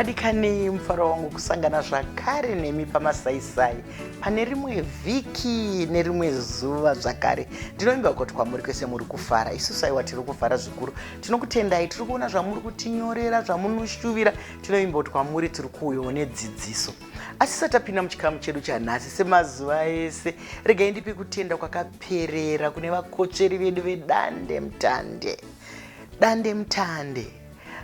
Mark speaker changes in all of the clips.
Speaker 1: Vadikani, mufaro wangu kusangana zvakare nemi pamasaisai pane rimwe vhiki nerimwe zuva zvakare. Ndinovimba kuti kwamuri kwese muri kufara, isusu aiwa tiri kufara zvikuru. Tinokutendai, tiri kuona zvamuri kutinyorera, zvamunoshuvira. Tinovimba kuti kwamuri tiri kuuyawo nedzidziso. Asi sati tapinda muchikamu chedu chanhasi, semazuva ese, regai ndipe kutenda kwakaperera kune vakotsveri vedu vedande mutande. Dande mutande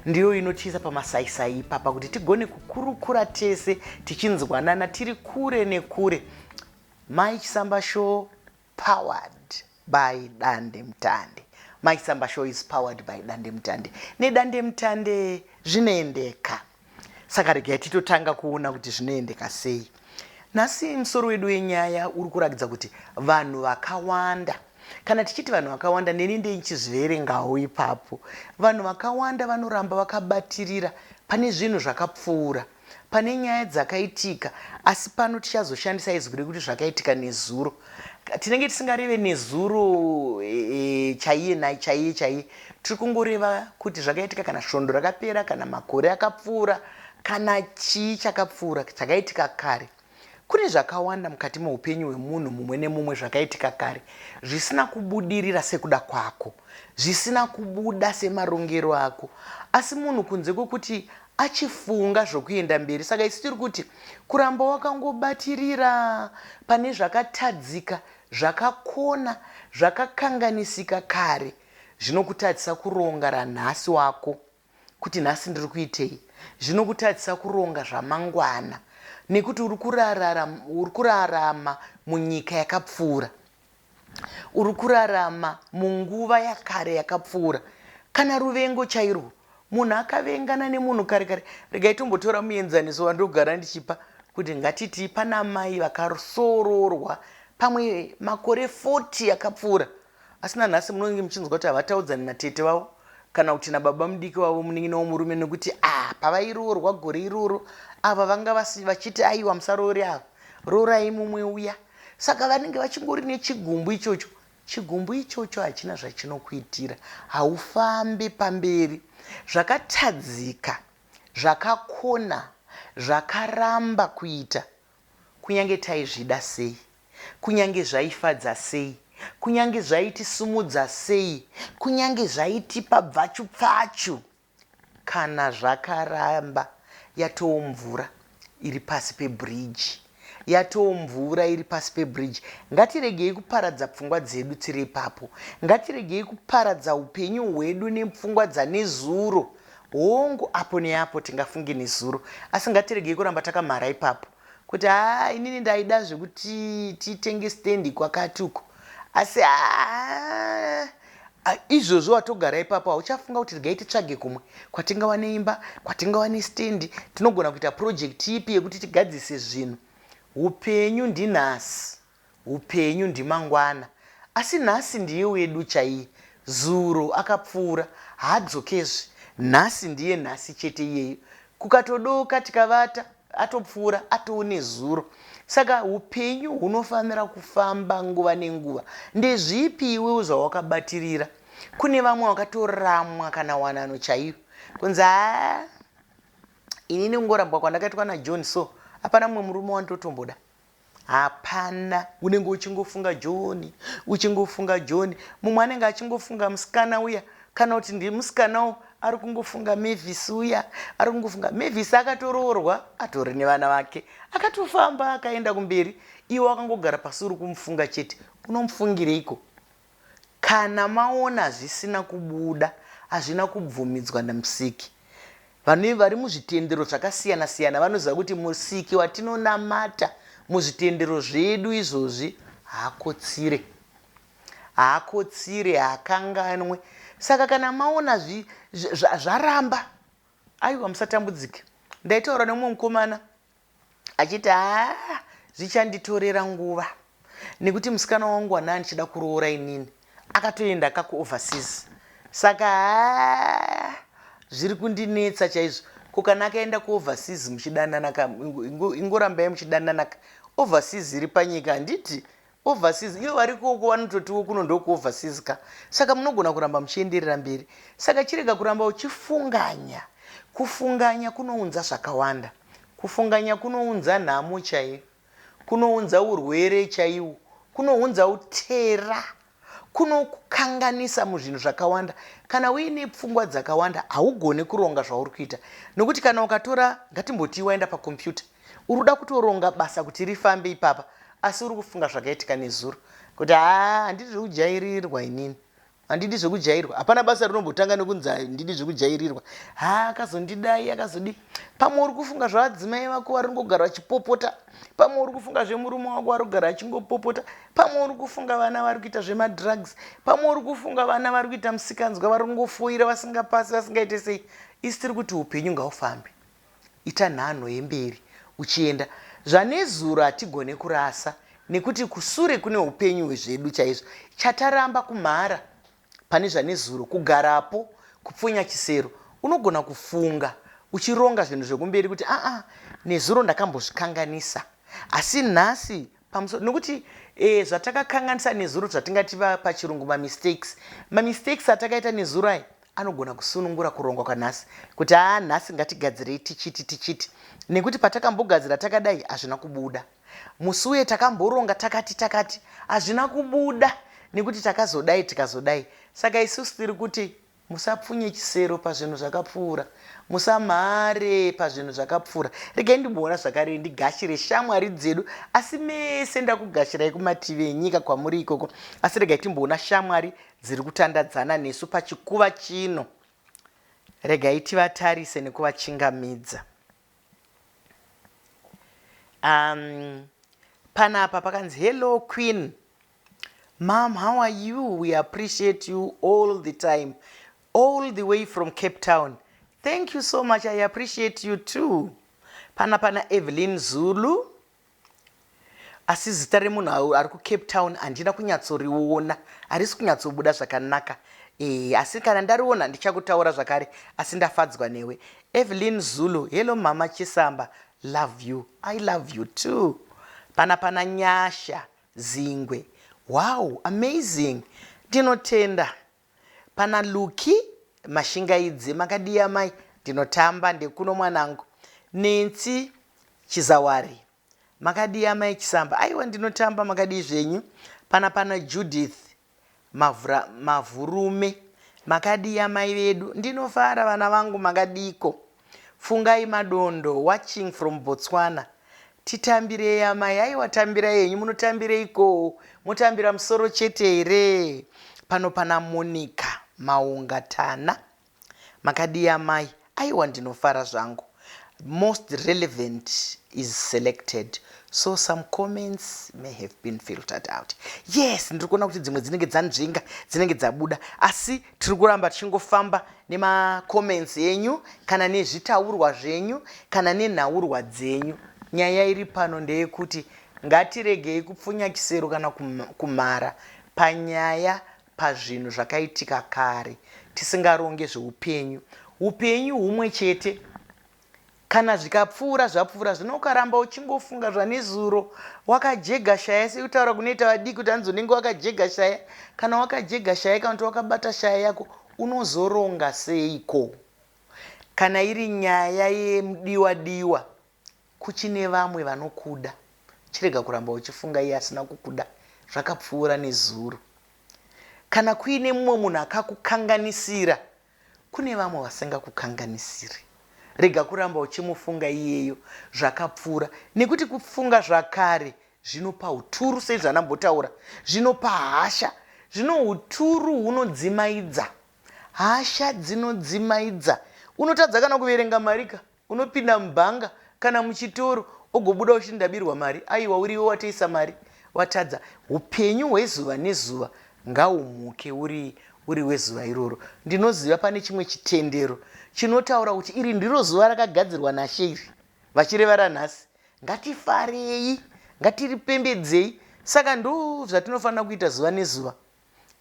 Speaker 1: ndiyo inotiisa pamasaisai ipapa kuti tigone kukurukura tese tichinzwanana tiri kure nekure. Mai Chisamba Show powered by Dande Mutande. Mai Chisamba Show is powered by Dande Mutande. Nedande Mutande zvinoendeka. Saka regai titotanga kuona kuti zvinoendeka sei. Nhasi musoro wedu wenyaya uri kurakidza kuti vanhu vakawanda, kana tichiti vanhu vakawanda, neni ndeichizviverengawo ipapo, vanhu vakawanda vanoramba vakabatirira pane zvinhu zvakapfuura, pane nyaya dzakaitika. Asi pano tichazoshandisa izwi rekuti zvakaitika nezuro. Tinenge tisingareve nezuro e, chaiye nai chaiye chaiye, tiri kungoreva kuti zvakaitika kana svondo rakapera, kana makore akapfuura, kana chii chakapfuura, chakaitika kare. Kune zvakawanda mukati meupenyu hwemunhu mumwe nemumwe zvakaitika kare zvisina kubudirira sekuda kwako, zvisina kubuda semarongero ako, asi munhu kunze kwekuti achifunga zvokuenda mberi. Saka isu tiri kuti kuramba wakangobatirira pane zvakatadzika, zvakakona, zvakakanganisika kare zvinokutadzisa kuronga ranhasi wako kuti nhasi ndiri kuitei. Zvinokutadzisa kuronga zvamangwana nekuti uri kurarama munyika yakapfuura. Uri kurarama munguva yakare yakapfuura. Kana ruvengo chairwo, munhu akavengana nemunhu kare kare. Regai tombotora muenzaniso wandogara ndichipa kuti ngatiti pana mai vakasororwa pamwe makore 40 akapfuura, asi nanhasi munonge muchinzwa kuti havataudzani natete vavo kana kuti nababa mudiki wavo, munin'ina womurume, nekuti a pavairoorwa gore iroro ava vanga vachiti aiwa, musaroore ava, roorai mumwe uya. Saka vanenge vachingori nechigumbu ichocho. Chigumbu ichocho hachina zvachinokuitira, haufambi pamberi. Zvakatadzika, zvakakona, zvakaramba kuita, kunyange taizvida sei, kunyange zvaifadza sei, kunyange zvaitisumudza sei, kunyange zvaitipa bvachu pfachu, kana zvakaramba, yatoo mvura iri pasi pebhiriji, yatoo mvura iri pasi pebhiriji. Ngatiregei kuparadza pfungwa dzedu tiri ipapo. Ngatiregei kuparadza upenyu hwedu nepfungwa dzanezuro. Hongu, apo neapo tingafunge nezuro, asi ngatiregei kuramba takamhara ipapo kuti haa, inini ndaida zvekuti titenge stendi kwakati uko, asi haa, izvozvo watogara ipapo, hauchafunga kuti regai titsvage kumwe kwatingava neimba, kwatingava nestendi, tinogona kuita project ipi yekuti tigadzise zvinhu. Upenyu ndinhasi, upenyu ndimangwana, asi nhasi ndiye wedu chaiye. Zuro akapfuura, haadzokezve. Nhasi ndiye nhasi chete iyeyo. Kukatodoka tikavata, atopfuura, atoone zuro. Saka upenyu hunofanira kufamba nguva nenguva. Ndezvipi iwewo zvawakabatirira? Kune vamwe vakatoramwa kana wanano chaiyo, kunzi haa, inini kungorambwa kwandakaitwa naJohn, so hapana mumwe murume wandotomboda, hapana. Unenge uchingofunga John, uchingofunga John. Mumwe anenge achingofunga musikana uya, kana kuti ndimusikanawo ari kungofunga Mavis uya, ari kungofunga Mavis. Akatoroorwa, atori nevana vake, akatofamba akaenda kumberi. Iwe wakangogara pasi uri kumufunga chete. Unomufungireiko? Kana maona zvisina kubuda, hazvina kubvumidzwa naMusiki. Vanhu vari muzvitendero zvakasiyana siyana vanoziva kuti Musiki watinonamata muzvitendero zvedu izvozvi haakotsire, haakotsire, haakanganwe. Saka kana maona zvaramba, aiwa, musatambudzike. Ndaitaura nemumwe mukomana achiti haa, zvichanditorera nguva nekuti musikana wangu wanaa ndichida kuroora inini akatoenda kakuoverseas, saka haa, zviri kundinetsa chaizvo. Ko kana akaenda kuoverseas muchidanana ka, ingorambai muchidanana ka. Overseas iri panyika, handiti? Overseas ivo vari ikoko vanototiwo kuno ndokuoverseas ka. Saka munogona kuramba muchienderera mberi. Saka chirega kuramba uchifunganya. Kufunganya kunounza zvakawanda. Kufunganya kunounza nhamo chaiyo. Kunounza urwere chaiwo. Kunounza utera. Kunokukanganisa muzvinhu zvakawanda. Kana uine pfungwa dzakawanda haugone kuronga zvauri kuita. Nokuti kana ukatora ngatimbotii waenda pakombiyuta uri kuda kutoronga basa kuti rifambe ipapa asi uri kufunga zvakaitika nezuro kuti haa handidi zvekujairirwa inini handidi zvekujairwa hapana basa rinombotanga nekunzi handidi zvekujairirwa ha akazondidai akazodii pamwe uri kufunga zvavadzimai vako vari kungogara vachipopota pamwe uri kufunga zvemurume wako vari kugara achingopopota pamwe uri kufunga vana vari kuita zvemadrugs pamwe uri kufunga vana vari kuita musikanzwa vari kungofoira vasingapasi vasingaite sei isi tiri kuti upenyu ngaufambe Ita nhanho yemberi uchienda. Zvanezuro hatigone kurasa nekuti kusure kune upenyu hwezvedu chaizvo. Chataramba kumhara pane zvanezuro kugarapo kupfunya chisero. Unogona kufunga uchironga zvinhu zvekumberi kuti aa nezuro ndakambozvikanganisa asi nhasi pamusoro nokuti e, zvatakakanganisa nezuro zvatingati pachirungu mamistakes mamistakes atakaita nezuro aya anogona kusunungura kurongwa kwanhasi kuti haa nhasi ngatigadzirei tichiti tichiti nekuti patakambogadzira takadai hazvina kubuda musi uye takamboronga takati takati hazvina kubuda nekuti takazodai tikazodai saka isusu tiri kuti musapfunye chisero pazvinhu zvakapfuura musamhare pazvinhu zvakapfuura regai ndimboona zvakare ndigashire shamwari dzedu asi mese ndakugashirai kumativi enyika kwamuri ikoko asi regai timboona shamwari dziri kutandadzana nesu pachikuva chino. Regai tivatarise nekuvachingamidza. Um, panapa pakanzi hello queen mam how are you we appreciate you all the time all the way from cape town thank you so much i appreciate you too pana pana evelyn zulu Asi zita remunhu ari kuCape Town handina kunyatsoriona, harisi kunyatsobuda zvakanaka. E, asi kana ndariona ndichakutaura zvakare, asi ndafadzwa newe. Evelyn Zulu, hello mama Chisamba, love you. I love you too. Pana pana Nyasha Zingwe. Wow, amazing. Ndinotenda. Pana Lucky Mashingaidze makadii amai ndinotamba ndekuno mwanangu. Nancy Chizawari makadii amai Chisamba aiwa ndinotamba makadii zvenyu. Pana pana Judith Mavura, Mavhurume makadii amai vedu ndinofara vana vangu makadiiko. Fungai Madondo watching from Botswana Titambirei amai aiwa tambirai henyu munotambireiko motambira musoro chete here pano pana Monica Maunga Tana makadii amai aiwa ndinofara zvangu most relevant is selected so some comments may have been filtered out yes ndiri kuona kuti dzimwe dzinenge dzanzvenga dzinenge dzabuda asi tiri kuramba tichingofamba nemacomments enyu kana nezvitaurwa zvenyu kana nenhaurwa dzenyu nyaya iri pano ndeyekuti ngatiregei kupfunya chisero kana kumhara panyaya pazvinhu zvakaitika kare tisingaronge zveupenyu upenyu humwe chete Kana zvikapfuura zvapfuura zvino ukaramba uchingofunga zvanezuro wakajega shaya sekutaura kunoita vadiki kuti hanzi unenge wakajega shaya kana wakajega shaya kana kuti wakabata shaya yako unozoronga seiko kana iri nyaya yemudiwa diwa kuchine vamwe vanokuda chirega kuramba uchifunga iye asina kukuda zvakapfuura nezuro kana kuine mumwe munhu akakukanganisira Kune vamwe vasingakukanganisiri. Rega kuramba uchimufunga iyeyo zvakapfuura nekuti kufunga zvakare zvinopa uturu sezvandambotaura, zvinopa hasha. Zvino uturu hunodzimaidza. Hasha dzinodzimaidza. Unotadza kana kuverenga mari ka. Unopinda mubhanga kana muchitoro ogobuda uchiti ndabirwa mari aiwa uriwe watoisa mari watadza. Hupenyu hwezuva nezuva ngahumuke uri uri wezuva iroro. Ndinoziva pane chimwe chitendero chinotaura kuti iri ndiro zuva rakagadzirwa naShe iri vachireva ranhasi. Ngatifarei, ngatiripembedzei. Saka ndozvatinofanira kuita zuva nezuva.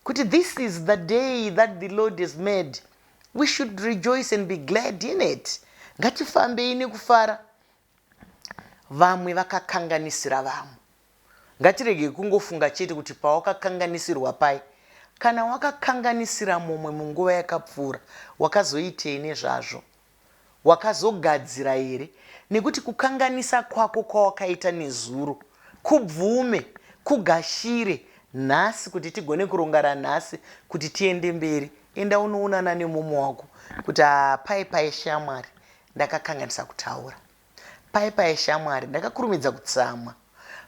Speaker 1: Kuti this is the day that the Lord has made. We should rejoice and be glad in it. Ngatifambei nekufara. Vamwe vakakanganisira vamwe. Ngatiregei kungofunga chete kuti pawakakanganisirwa pai. Kana wakakanganisira mumwe munguva yakapfuura, wakazoitei nezvazvo? Wakazogadzira here? Nekuti kukanganisa kwako kwawakaita nezuro, kubvume, kugashire nhasi kuti tigone kuronga ranhasi kuti tiende mberi. Enda unoonana nemumwe wako kuti haa pai pai shamwari ndakakanganisa kutaura. Pai paye shamwari ndakakurumidza kutsamwa.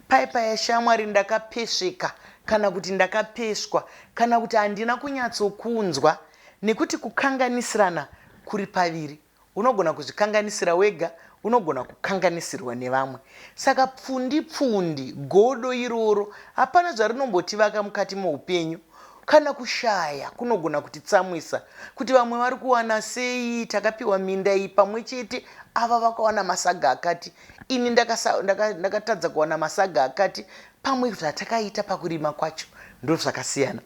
Speaker 1: Pai paye shamwari ndakapesveka kana kuti ndakapeswa kana kuti handina kunyatsokunzwa nekuti kukanganisirana kuri paviri. Unogona kuzvikanganisira wega, unogona kukanganisirwa nevamwe. Saka pfundi pfundi, godo iroro hapana zvarinombotivaka mukati moupenyu. Kana kushaya kunogona kutitsamwisa kuti vamwe vari kuwana sei, takapiwa minda iyi pamwe chete, ava vakawana masaga akati, ini ndakatadza ndaka, ndaka kuwana masaga akati. Pamwe zvatakaita pakurima kwacho ndozvakasiyana.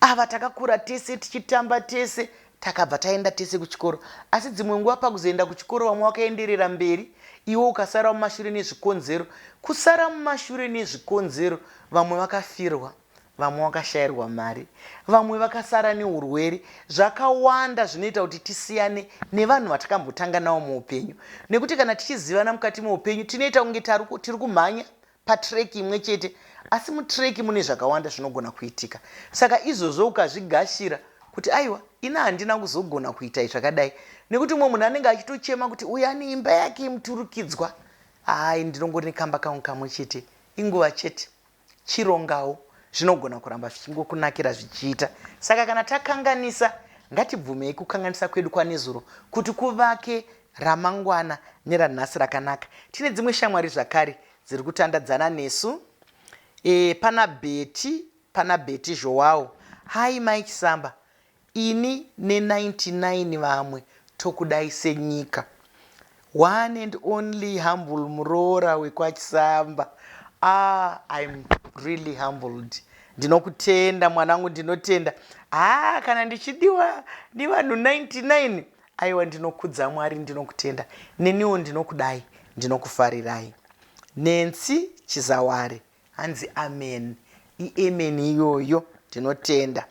Speaker 1: Ava takakura tese tichitamba tese, takabva taenda tese kuchikoro, asi dzimwe nguva pakuzoenda kuchikoro vamwe vakaenderera mberi, iwe ukasara mumashure nezvikonzero. Kusara mumashure nezvikonzero, vamwe vakafirwa vamwe vakashairwa mari, vamwe vakasara neurwere. Zvakawanda zvinoita kuti tisiyane nevanhu vatakambotanga navo muupenyu. Nekuti kana tichizivana mukati meupenyu tinoita kunge tiri kumhanya patreki imwe chete, asi mutreki mune zvakawanda zvinogona kuitika. Saka izvozvo ukazvigashira kuti aiwa ini handina kuzogona kuita zvakadai, nekuti umwe munhu anenge achitochema kuti uyu ane imba yake yemuturikidzwa, hai ndinongori nekamba kangu kamwe chete, inguva chete. Chirongawo zvinogona kuramba zvichingokunakira zvichiita. Saka kana takanganisa, ngatibvumei kukanganisa kwedu kwanezuro kuti kuvake ramangwana neranhasi rakanaka. Tine dzimwe shamwari zvakare dziri kutandadzana nesu. E, pana Betty, pana Betty Zhowawo. Hai Mai Chisamba, Ini ne 99 vamwe tokudai senyika. One and only humble muroora wekwaChisamba. Ah, I'm really humbled. Ndinokutenda mwanangu, ndinotenda. Ah, kana ndichidiwa nevanhu 99, aiwa ndinokudza Mwari, ndinokutenda. Neniwo ndinokudai, ndinokufarirai. Nancy Chizaware hanzi amen. Iamen iyoyo, ndinotenda.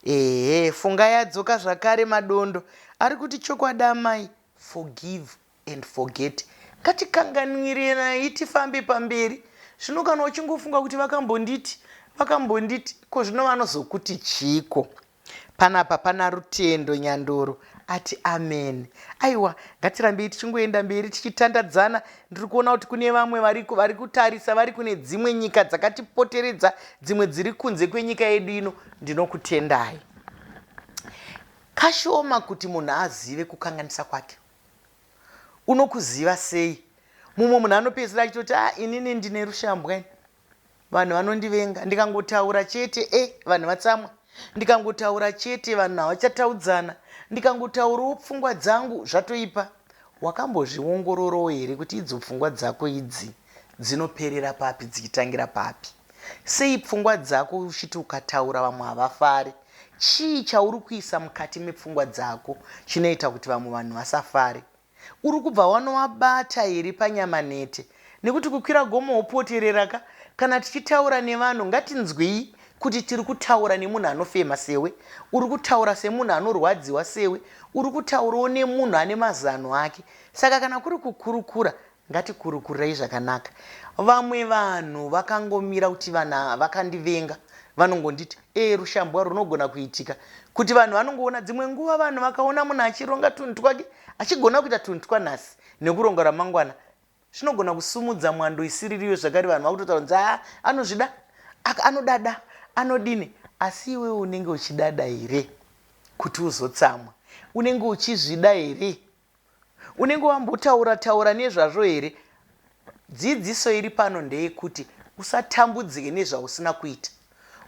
Speaker 1: Ehe, funga yadzoka zvakare madondo ari kuti chokwadi amai forgive and forget. Ngatikanganwirenai tifambe pamberi. Zvino kana uchingofunga kuti vakambonditi, vakambonditi, ko zvino vanozokuti chiiko? Panapa pana Rutendo Nyandoro ati amen. Aiwa, ngatirambei tichingoenda mberi tichitandadzana. Ndiri kuona kuti kune vamwe variko vari kutarisa vari kune dzimwe nyika dzakatipoteredza, dzimwe dziri kunze kwenyika yedu ino. Ndinokutendai. Kashoma kuti munhu azive kukanganisa kwake. Unokuziva sei? Mumwe munhu anopedzisira achitoti ah, inini ndine rushambwa ini. Vanhu vanondivenga ndikangotaura chete e vanhu vatsamwa. Ndikangotaura chete vanhu havachataudzana. Ndikangotaurawo pfungwa dzangu zvatoipa. Wakambozviongororawo here kuti idzo pfungwa dzako idzi dzinoperera papi dzichitangira papi? Sei pfungwa dzako uchiti ukataura vamwe havafari? Chii chauri kuisa mukati mepfungwa dzako chinoita kuti vamwe vanhu vasafare? Uri kubva wanovabata here panyama nhete? Nekuti kukwira gomo wopoterera ka? Kana tichitaura nevanhu ngatinzwei kuti tiri kutaura nemunhu anofema sewe, uri kutaura semunhu anorwadziwa sewe, uri kutaurawo nemunhu ane mazano ake. Saka kana kuri kukurukura Ngatikurukurei zvakanaka. Vamwe vanhu vakangomira kuti vanhu vakandivenga vanongonditi ee rushambwa runogona kuitika kuti vanhu vanongoona dzimwe nguva vanhu vakaona munhu achironga tunhu twake achigona kuita tunhu twanhasi nekuronga ramangwana zvinogona kusumudza mwando isiririyo zvakare vanhu vakutotaura kunzi haa anozvida anodada anodini asi iwewe unenge uchidada here kuti uzotsamwa unenge uchizvida here Unenge wambotaura taura nezvazvo here? Dzidziso iri pano ndeyekuti usatambudzike nezvausina kuita.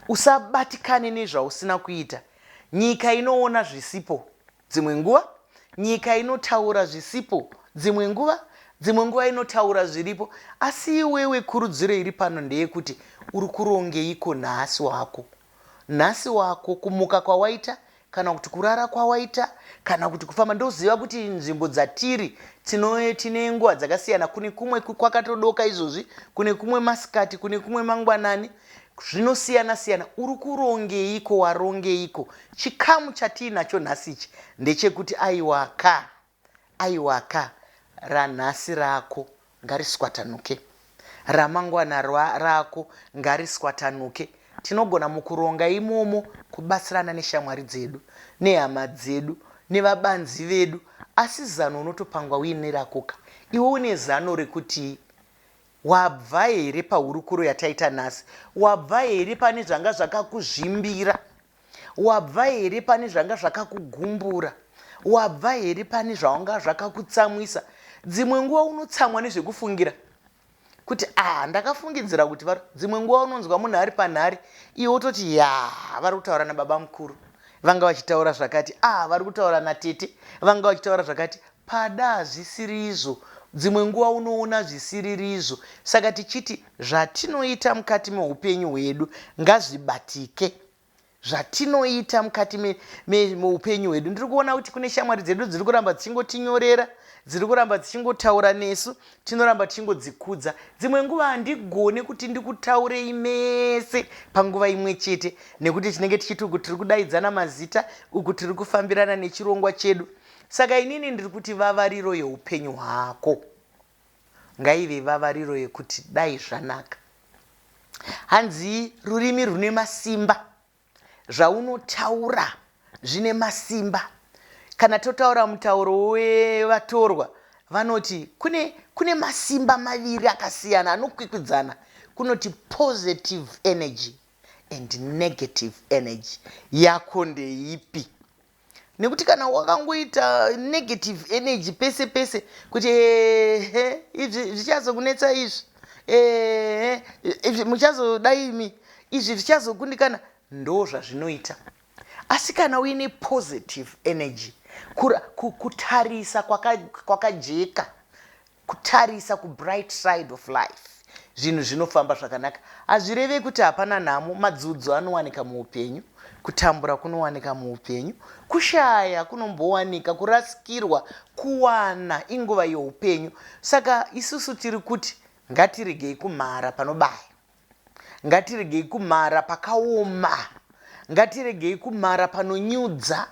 Speaker 1: Usabatikane nezvausina kuita. Nyika inoona zvisipo dzimwe nguva, nyika inotaura zvisipo dzimwe nguva, dzimwe nguva inotaura zviripo. Asi iwewe kurudziro iri pano ndeyekuti uri kurongeiko nhasi wako? Nhasi wako, kumuka kwawaita kana kuti kurara kwawaita kana kuti kufamba. Ndoziva kuti nzvimbo dzatiri tino tine nguva dzakasiyana. Kune kumwe kwakatodoka izvozvi, kune kumwe masikati, kune kumwe mangwanani. Zvinosiyana siyana. Uri kurongeiko? Warongeiko? Chikamu chatiinacho nhasi ichi ndechekuti aiwa ka. Aiwaka, ranhasi rako ngariswatanuke, ramangwana rako ngariswatanuke. Tinogona mukuronga imomo kubatsirana neshamwari dzedu, nehama dzedu, nevabanzi vedu, asi zano unotopangwa uine rakoka. Iwe une zano rekutii? Wabva here pahurukuro yataita nhasi? Wabva here pane zvanga zvakakuzvimbira? Wabva here pane zvanga zvakakugumbura? Wabva here pane zvanga zvakakutsamwisa? Dzimwe nguva unotsamwa nezvekufungira kuti ah, ndakafungidzira kuti vari. Dzimwe nguva unonzwa munhu ari panhare iwe wototi ya, vari kutaura nababa mukuru vanga vachitaura zvakati, ah, vari kutaura natete vanga vachitaura zvakati. Pada hazvisirizvo, dzimwe nguva unoona zvisiririzvo. Saka tichiti zvatinoita mukati meupenyu hwedu ngazvibatike. Zvatinoita mukati meupenyu hwedu. Ndiri kuona kuti kune shamwari dzedu dziri kuramba dzichingotinyorera, dziri kuramba dzichingotaura nesu, tinoramba tichingodzikudza. Dzimwe nguva handigone kuti ndikutaurei mese panguva imwe chete nekuti tinenge tichiti uku tiri kudaidzana mazita, uku tiri kufambirana nechirongwa chedu. Saka inini ndiri kuti vavariro yeupenyu hwako ngaive vavariro yekuti dai zvanaka. Hanzi rurimi rune masimba, zvaunotaura zvine masimba. Kana totaura mutauro wevatorwa vanoti kune, kune masimba maviri akasiyana anokwikwidzana, kunoti positive energy and negative energy. Yako ndeipi? Nekuti kana wakangoita negative energy pese pese kuti ehe izvi zvichazokunetsa izvi, ehe izvi muchazodai imi, izvi zvichazokundikana, ndo zvazvinoita. Asi kana uine positive energy, kutarisa kwakajeka, kutarisa kubright side of life, zvinhu zvinofamba zvakanaka. Hazvireve kuti hapana nhamo. Madzudzo anowanika muupenyu, kutambura kunowanika muupenyu, kushaya kunombowanika, kurasikirwa, kuwana inguva youpenyu. Saka isusu tiri kuti ngatiregei kumhara panobaya, ngatiregei kumhara pakaoma, ngatiregei kumhara panonyudza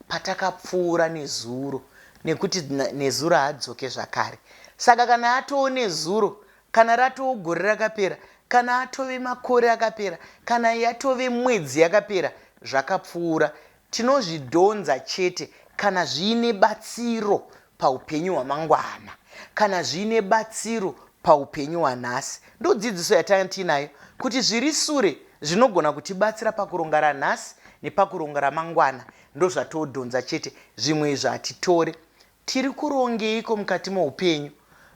Speaker 1: patakapfuura nezuro, nekuti nezuro haadzoke zvakare. Saka kana atoo nezuro, kana ratoo gore rakapera, kana atove makore akapera, kana yatove mwedzi yakapera, zvakapfuura. Tinozvidhonza chete kana zviine batsiro paupenyu hwamangwana, kana zviine batsiro paupenyu hwanhasi. Ndodzidziso yatanga tiinayo, kuti zviri sure zvinogona kutibatsira pakuronga ranhasi nepakuronga ramangwana. Ndozvatodhonza chete, zvimwe izvo hatitore. Tiri kurongeiko mukati moupenyu?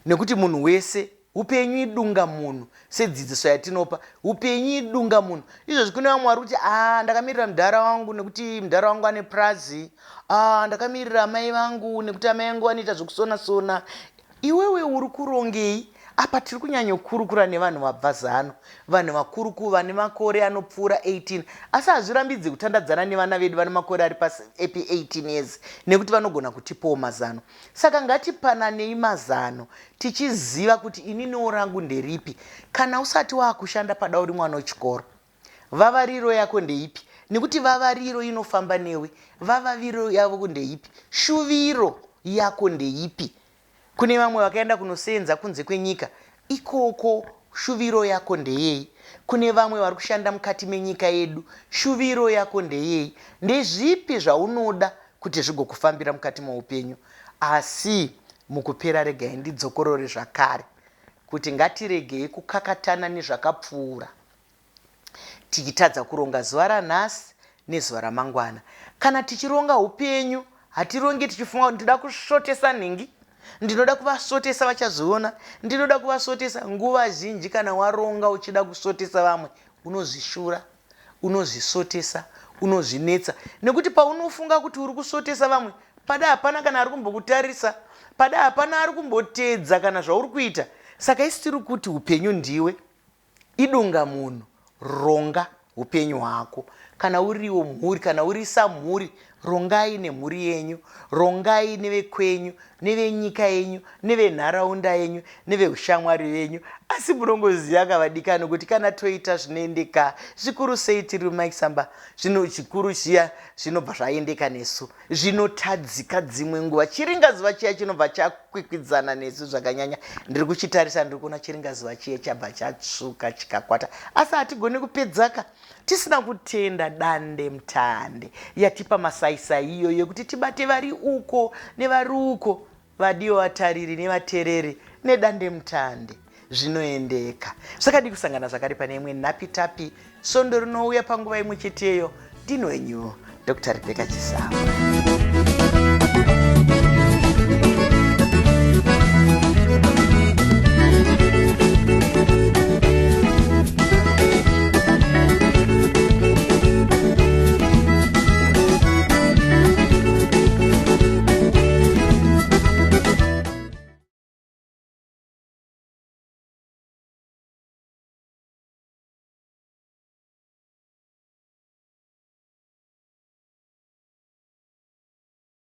Speaker 1: Nekuti munhu wese, upenyu idunga munhu, sedzidziso yatinopa, upenyu idunga munhu. Izvozvi kune vamwe vari kuti ah, ndakamirira mudhara wangu nekuti mudhara wangu ane prazi, ah, ndakamirira amai vangu nekuti amai vangu vanoita zvekusona sona. Iwewe uri kurongei? Apa tiri kunyanyokurukura nevanhu vabva zano, vanhu vakuru vane makore anopfuura 18, asi hazvirambidzi kutandadzana nevana vedu vane makore ari pasi epi 18 years nekuti vanogona kutipawo mazano. Saka ngatipananei mazano tichiziva kuti ininiwo rangu nderipi. Kana usati waakushanda pada uri mwana wechikoro, vavariro yako ndeipi? Nekuti vavariro inofamba newe. Vavariro yavo ndeipi? Shuviro yako ndeipi? Kune vamwe vakaenda kunoseenza kunze kwenyika, ikoko shuviro yako ndeyei? Kune vamwe vari kushanda mukati menyika yedu, shuviro yako ndeyei? Ndezvipi zvaunoda kuti zvigokufambira mukati moupenyu? Asi mukupera regai ndidzokorore zvakare kuti ngatiregei kukakatana nezvakapfuura tichitadza kuronga zuva ranhasi nezuva ramangwana. Kana tichironga upenyu, hatirongi tichifunga kuti ndinoda kusvotesa nhingi, ndinoda kuvasvotesa vachazviona, ndinoda kuvasvotesa. Nguva zhinji kana waronga uchida kusvotesa vamwe, unozvishura, unozvisvotesa, unozvinetsa, nekuti paunofunga kuti uri kusvotesa vamwe, pada hapana kana ari kumbokutarisa, pada hapana ari kumboteedza kana zvauri kuita. Saka isi tiri kuti upenyu ndiwe. Idunga munhu, ronga upenyu hwako. Kana uriwo mhuri, kana uri samhuri, rongai nemhuri yenyu, rongai nevekwenyu, nevenyika yenyu, nevenharaunda yenyu, neveushamwari venyu. Asi munongoziva ka vadikani kuti kana toita zvinoendeka, zvikuru sei tiri mumaisamba, zvino chikuru zviya zvinobva zvaendeka nesu, zvinotadzika dzimwe nguva. Chiringazuva chiya chinobva chakwikwidzana nesu zvakanyanya. Ndiri kuchitarisa, ndiri kuona chiringazuva chiya chabva chatsvuka chikakwata, asi hatigoni kupedzaka tisina kutenda dande mutande yatipa masaisai iyoyo yekuti tibate vari uko nevari uko, vadiwa vatariri nevatereri nedande mutande zvinoendeka. Zvakadii kusangana zvakare pane imwe nhapitapi svondo rinouya panguva imwe cheteyo. Ndini wenyu Dr. Rebecca Chisamba.